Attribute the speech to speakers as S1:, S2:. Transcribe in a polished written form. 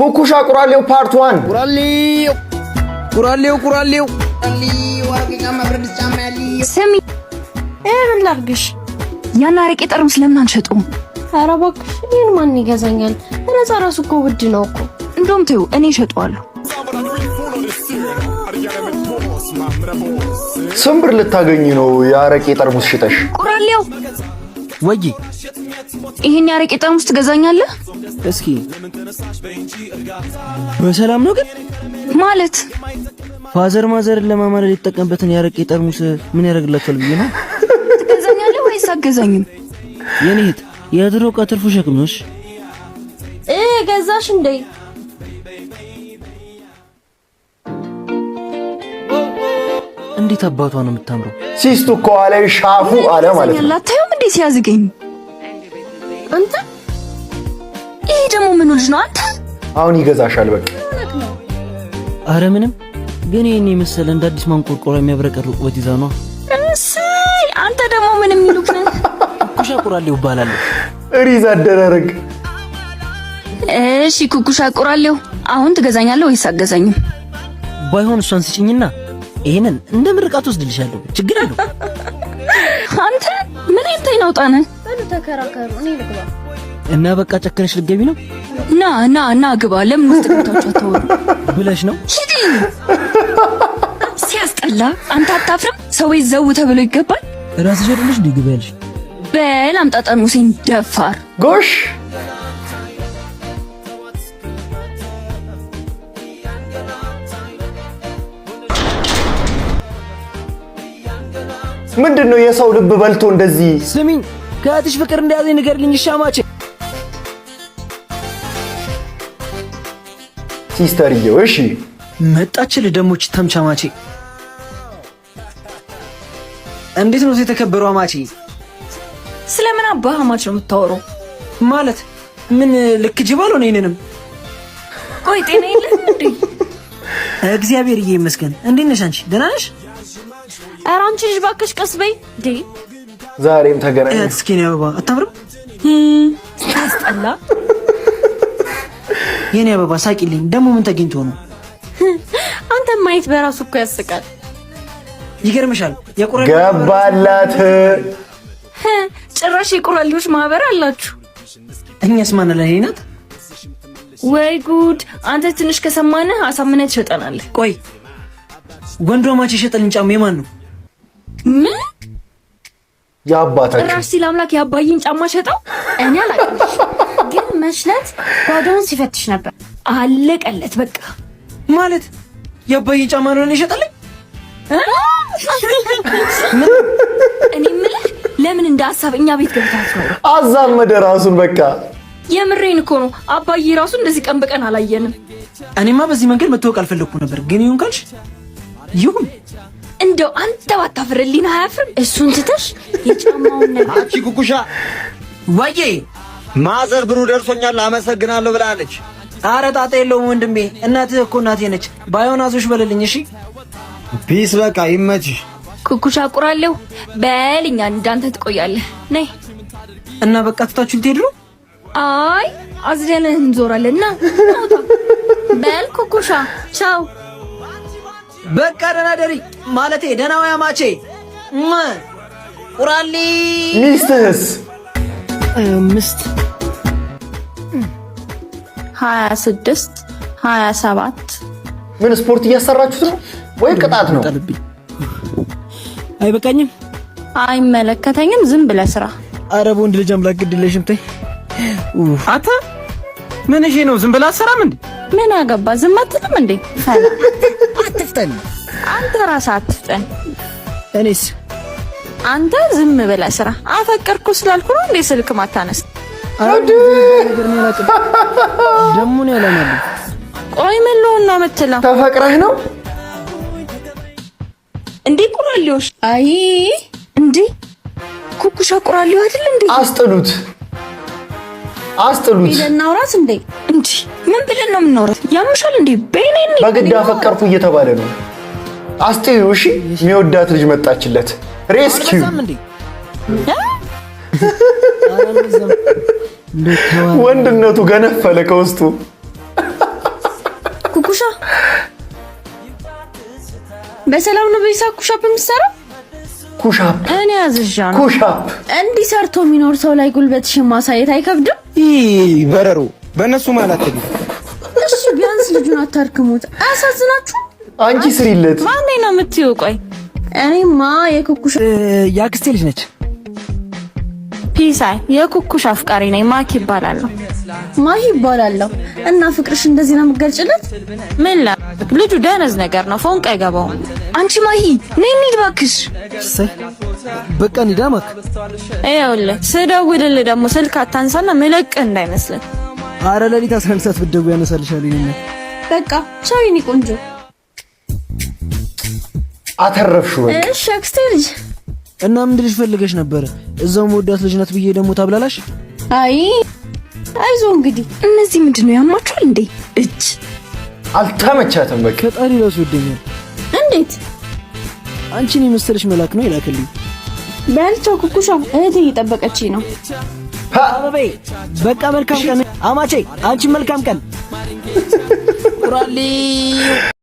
S1: ኩኩሻ ቁራሌው part 1።
S2: ቁራሌው ቁራሌው ቁራሌው።
S3: ስሚ፣
S4: ምን ላድርግሽ?
S3: ያን አረቄ ጠርሙስ ለምን አንሸጠውም?
S4: ኧረ እባክሽ፣ ይሄን ማን ይገዛኛል? በነፃ ራሱ እኮ ውድ ነው እኮ።
S3: እንደውም ተይው፣ እኔ እሸጠዋለሁ።
S1: ስንት ብር ልታገኝ ነው የአረቄ ጠርሙስ ሽጠሽ?
S3: ቁራሌው።
S2: ወይ።
S3: ይሄን የአረቄ ጠርሙስ ትገዛኛለህ?
S2: እስኪ በሰላም ነው ግን?
S3: ማለት?
S2: Father ማዘርን ለማማለል የተጠቀምበትን የአረቄ ጠርሙስ ምን ያደርግላቸዋል ብዬ ነው።
S3: ትገዛኛለህ ወይስ አትገዛኝም?
S2: የኔ እህት፣ የድሮ ዕቃ ትርፉ ሸክም ነው። እሺ።
S4: ገዛሽ እንዴ?
S2: እንዴት አባቷ ነው የምታምረው!
S1: ሲስቱ ከኋላ ሻፉ አለ ማለት ነው።
S3: አታዩም እንዴ ሲያዝገኝ?
S4: አንተ።
S3: ይሄ ደግሞ ምኑ ልጅ ነው አንተ?
S1: አሁን ይገዛሻል በቃ።
S2: አረ ምንም፣ ግን ይሄን የመሰለ እንደ አዲስ ማንቆርቆሪያ የሚያብረቀርቅ ውበት ይዛ ነዋ።
S3: እሰይ! አንተ ደግሞ ምን የሚሉክ ነህ?
S2: ኩኩሻ ቁራሌው እባላለሁ።
S1: ሪዝ አደራረግ።
S3: እሺ ኩኩሻ ቁራሌው፣ አሁን ትገዛኛለህ ወይስ አትገዛኝም?
S2: ባይሆን እሷን ስጭኝና ይሄንን እንደ ምርቃት ወስድልሻለሁ። ችግር አለው?
S3: አንተ ምን አይነት አይን አውጣ ነህ?
S4: በሉ ተከራከሩ፣ እኔ ልግባ።
S2: እና በቃ ጨክነሽ ልትገቢ ነው?
S3: ና ና ና ግባ። ለምን ውስጥ ገብታችሁ አታወሩ?
S2: ብለሽ ነው?
S3: ሂድ። ሲያስጠላ። አንተ አታፍርም? ሰው ቤት ዘው ተብሎ ይገባል?
S2: ራስሽ አይደለሽ እንዴ ግቢ ያልሽ?
S3: በል አምጣ ጠርሙሴን፣ ደፋር።
S1: ጎሽ። ምንድን ነው የሰው ልብ በልቶ እንደዚህ?
S2: ስሚኝ፣ ከእህትሽ ፍቅር እንደያዘኝ ንገሪልኝ። እሺ አማቼ።
S1: Sister የው እሺ።
S2: መጣችልህ ደሞች ተምቻማቼ። እንዴት ነው የተከበሩ አማቼ?
S3: ስለምን አባህ አማች ነው የምታወራው?
S2: ማለት ምን ልክ ጅብ አልሆነ ይሄንንም።
S3: ቆይ ጤና የለህም እንዴ?
S2: እግዚአብሔር ይመስገን። እንዴት ነሽ አንቺ? ደህና ነሽ?
S4: ኧረ አንቺ ልጅ እባክሽ ቀስ በይ እንዴ።
S1: ዛሬም ተገናኘን።
S2: እህት፣ እስኪ የኔ አበባ አታምርም?
S3: ታስጠላ።
S2: የኔ አበባ ሳቂልኝ። ደግሞ ምን ተገኝቶ ነው?
S4: አንተ ማየት በራሱ እኮ ያስቃል።
S2: ይገርምሻል የቁራ
S1: ገባላት።
S3: ጭራሽ የቁራሌዎች ማህበር አላችሁ።
S2: እኛስ ማን አለን? የኔ ናት።
S3: ወይ ጉድ! አንተ ትንሽ ከሰማንህ አሳምነህ ትሸጠናለህ።
S2: ቆይ፣ ወንዱ አማቼ የሸጠልኝ ጫማ የማን ነው?
S3: ምን?
S1: የአባታችሁ።
S3: ጭራሽ ሲል አምላክ የአባይን ጫማ ሸጠው?
S4: እኔ አላውቅም፣ ግን መሽለት ጓዳውን ሲፈትሽ ነበር።
S3: አለቀለት በቃ።
S2: ማለት የአባዬን ጫማ ነው የሸጠልኝ?
S3: እኔ የምልህ ለምን እንደ ሀሳብ እኛ ቤት ገብተህ አትኖርም?
S1: አዛመደ ራሱን በቃ።
S3: የምሬን እኮ ነው። አባዬ ራሱ እንደዚህ ቀን በቀን አላየንም።
S2: እኔማ በዚህ መንገድ መታወቅ አልፈለግኩም ነበር፣ ግን ይሁን ካልሽ ይሁን።
S3: እንደው አንተ ባታፍር ህሊና አያፍርም?
S4: እሱን ትተሽ የጫማውን ነገር
S5: አንቺ ኩኩሻ።
S2: ወዬ።
S5: ማዘር ብሩ ደርሶኛል አመሰግናለሁ ብላለች።
S2: አረ ጣጣ የለውም ወንድሜ፣ እናትህ እኮ እናቴ ነች። ባይሆን አዞሽ በልልኝ እሺ።
S5: Peace፣ በቃ ይመችሽ።
S3: ኩኩሻ ቁራሌው፣ በል እኛ እንዳንተ ትቆያለህ። ነይ።
S2: እና በቃ ትታችሁ ልትሄዱ ነው?
S3: አይ፣ አዝለንህ እንዞራለን። ና ናውጣ።
S4: በል ኩኩሻ ቻው።
S2: በቃ ደህና ደሪ፣ ማለቴ ደህና ወይ አማቼ ቁራሌ።
S1: ሚስትህስ?
S2: 5።
S6: 26፣ 27።
S1: ምን ስፖርት እያሰራችሁት ነው ወይ ቅጣት ነው?
S2: ጣልብኝ። አይበቃኝም?
S6: አይመለከተኝም። ዝም ብለህ ስራ።
S2: አረ በወንድ ልጅ አምላክ ግድ የለሽም ተይ።
S7: አተ ምን እሺ ነው? ዝም ብለህ አትሰራም እንዴ?
S6: ምን አገባ? ዝም አትልም እንዴ? ፈላ።
S2: አትፍጠን።
S6: አንተ ራስህ አትፍጠን።
S2: እኔስ?
S6: አንተ ዝም ብለህ ስራ። አፈቀርኩ ስላልኩ ነው እንዴ ስልክ ማታነስ?
S2: ነገር ነው ያላቅም ደግሞ ነው ያላማለሁ።
S6: ቆይ ምን ልሆን ነው የምትለው?
S1: ተፈቅረህ ነው?
S3: እንዴ ቁራሌዎች!
S6: አይ።
S3: እንዴ ኩኩሻ ቁራሌው አይደል እንዴ?
S1: አስጥሉት፣ አስጥሉት።
S6: ሄደን እናውራት እንዴ?
S3: እንዲ ምን ብለን ነው የምናወራት? ያምሻል እንዴ? በይኔ።
S1: በግድ አፈቀርኩ እየተባለ ነው። አስጥዩ። እሺ፣ የሚወዳት ልጅ መጣችለት። Rescue።
S2: አልበዛም እንዴ? ኧረ አልበዛም። እንደው ተዋ።
S1: ወንድነቱ ገነፈለ ከውስጡ።
S6: ኩኩሻ፣ በሰላም ነው በይሳ push-up የምትሰራው?
S1: Push-up።
S6: እኔ አዝዣ ነው።
S1: Push-up።
S6: እንዲህ ሰርቶ የሚኖር ሰው ላይ ጉልበትሽን ማሳየት አይከብድም?
S7: ይህ በረሮ በእነሱ ማለት ነው።
S6: እሺ ቢያንስ ልጁን አታርክሙት። አያሳዝናችሁ?
S1: አንቺ ስሪለት።
S6: ማን ነው የምትይው? ቆይ እኔማ የኩኩሽ
S2: የአክስቴ ልጅ ነች።
S6: ፒሳይ የኩኩሽ አፍቃሪ ነኝ። ማኪ ይባላለሁ። ማሂ ይባላለሁ። እና ፍቅርሽ እንደዚህ ነው የምትገልጭለት? ምን ላድርግ፣ ልጁ ደነዝ ነገር ነው፣ ፎንቅ አይገባውም።
S3: አንቺ ማሂ ነይ እንሂድ እባክሽ።
S2: እሰይ በቃ እንሂዳ ማክ።
S6: ይኸውልህ ስደውልልህ ደግሞ ስልክ አታንሳና ምለቅህ እንዳይመስልህ።
S2: አረ ሌሊት 11 ሰዓት ብትደውይ ያነሳልሻል። የኔ እናት።
S6: በቃ ቻው የኔ ቆንጆ።
S1: አተረፍሽው በቃ።
S6: እሺ አክስቴ ልጅ።
S2: እና ምን ልጅ ፈልገሽ ነበረ? እዛው መወዳት ልጅ ናት ብዬ ደግሞ ታብላላሽ።
S6: አይ አይዞ እንግዲህ።
S3: እነዚህ ምንድን ነው ያማችኋል እንዴ? እጅ
S1: አልተመቻትም በቃ።
S2: ፈጣሪ ራሱ ይወደኛል።
S6: እንዴት?
S2: አንቺን የመሰለሽ መልአክ ነው ይላክልኝ።
S6: በልቻው ኩኩሻ፣ እህቴ እየጠበቀችኝ ነው።
S2: አበቤ በቃ መልካም ቀን አማቼ፣ አንቺን መልካም ቀን። ቁራሌው።